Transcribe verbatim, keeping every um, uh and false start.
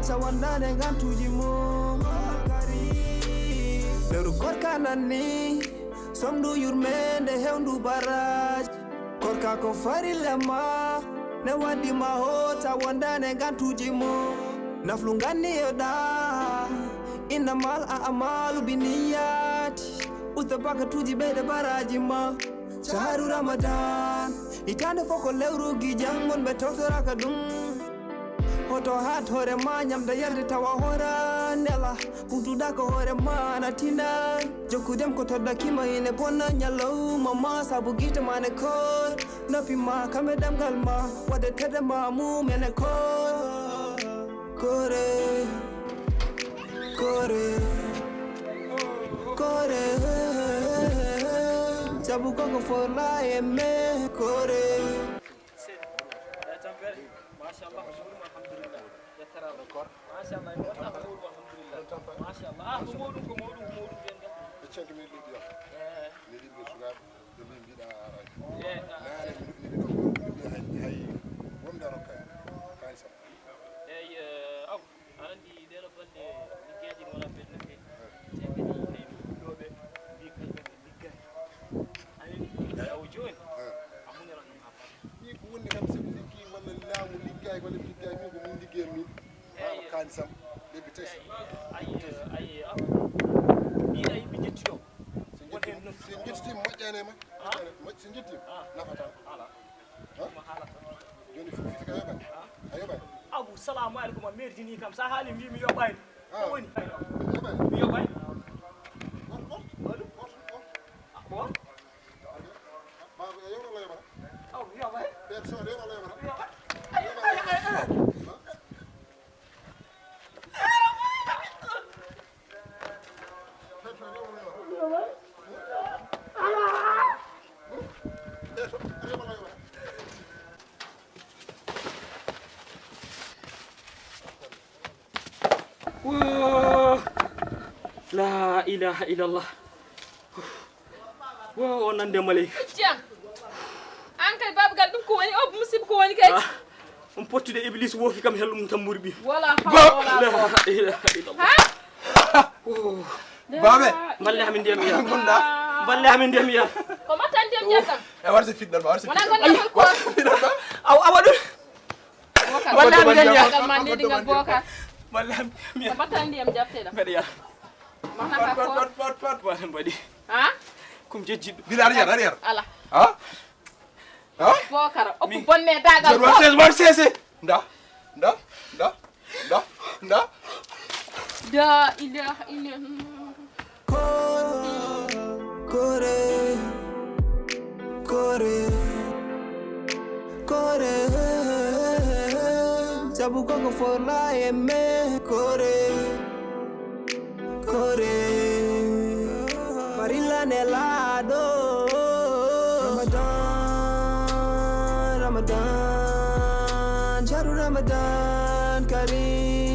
Sa wondaande ngantuuji mum. Lewru korka nanni, somndu yurmeende hewndu baraaji. Korka ko farilla ma, ne waddi ma hoota wondaande ngantuuji mum. Naflu nganni e ɗa, innamal a'malu binniyati. Usta bakatuuji ɓeyde baraaji ma. Shahru Ramadan, hitaande fof ko lewru gijan, wonɓe tawtoraaka ɗum. Hoto haat hoore ma, ñamde yarde tawa hoora nela. Ɓurtuɗa ko hoore ma na tina. Jokku dem ko todda kima ine bonna ñalawma ma, sabu gite ma ne koor. Noppi ma kame ɗemngal ma, waɗde tedde ma mum ene koor. Koore, koore, koore. Sabu koko forla e me koore. Seydi, eh, tampere. Machallah, ko moɗum, alhamdulillah. Yettaraama. Machallah, ene waɗɗa ko moɗum, alhamdulillah. Machallah. Ah, ko moɗum, ko moɗum, ko moɗum, ɓen ɗon. Ɓe canki min leydi o. Eh. Min yimɓe sukaaɓe, ɓe mbi mbiɗa araji. Eh, ah. Naane mi nuɗɗini ɗo, mi mbiya hay, hay wonde a rokkaani. Kaani sam. Eey, eh, aw, aɗa anndi ɗee ɗoo balɗe liggeeji wonaa belɗe no feewi. Te kadi hay fulɓe mbii kala ɓe liggaani. Aɗa anndi, awo jooni, a muñorat ɗum haa faɗa. Min ko woni kam, so mi liggii walla laamu liggaay walla mi liggaay, min ko min liggii min. Eey. Kaani sam, lebbi tati. Eey, ayi, ayi, aw. Ɗiɗa yimɓe njettiɗo. So njettiima, so njettiima moƴƴaani e ma. Ah? Moƴƴaani, so njettiima, ah, nafataa. Alaa. Jooni fof fiti ka yoɓani. A yoɓani. Abu, salamu alaikum, a merdini kam. Sa haali mbi mi yoɓani. Ah. Ko woni? Yoɓani. Mi yoɓani. Ɓor, ɓor. Ɓor, ɓor. Ah, ɓor? Baaba, a yoɓani walla yoɓani? Aw, mi yoɓani. Ɓeer so a yoɓani walla yoɓani? Mi yoɓani. Ay, ay, ay, ay. Woo! La ilaha illallah. Woo, o nande maleyka. Jam. An kay, babagal, ɗum ko woni? O musiba ko woni kay? Ah, on pottude Iblis woofi kam hellum tamburi ɓi. Wala hawla wala quwwata. La ilaha illallah. Ha? Oh. Babe. Balle amin ndiyam yar. Gunda. Balle amin ndiyam yar. Ko mbatta ndiyam yar kam? E warse fitnal ma, warse. Wona fitnal. Gonde alcool. Warse fitnal ma. Aw, awa ɗum. Bokar. Balle amin ndiyam yar. Ngal ma ndiyam, Bokar. Balle amin ndiyam yar. Ko mbatta ndiyam jarteɗam? Mbeɗa yar. Mana pat, pat, pat, pat, pat, mbaɗi. Ha? Kum jejjiɗo. Bila, arrière, arrière. Ala. Ha? Ha? Bokara, okku bonne dagal. War sese, war sese. Nda, nda, nda, nda, nda. La ilaha illallah. Koore, koore, koore. Sabu koko forla e me koore. Koore, farilla nelaaɗo. Ramadan, Ramadan, shahru Ramadan Karim.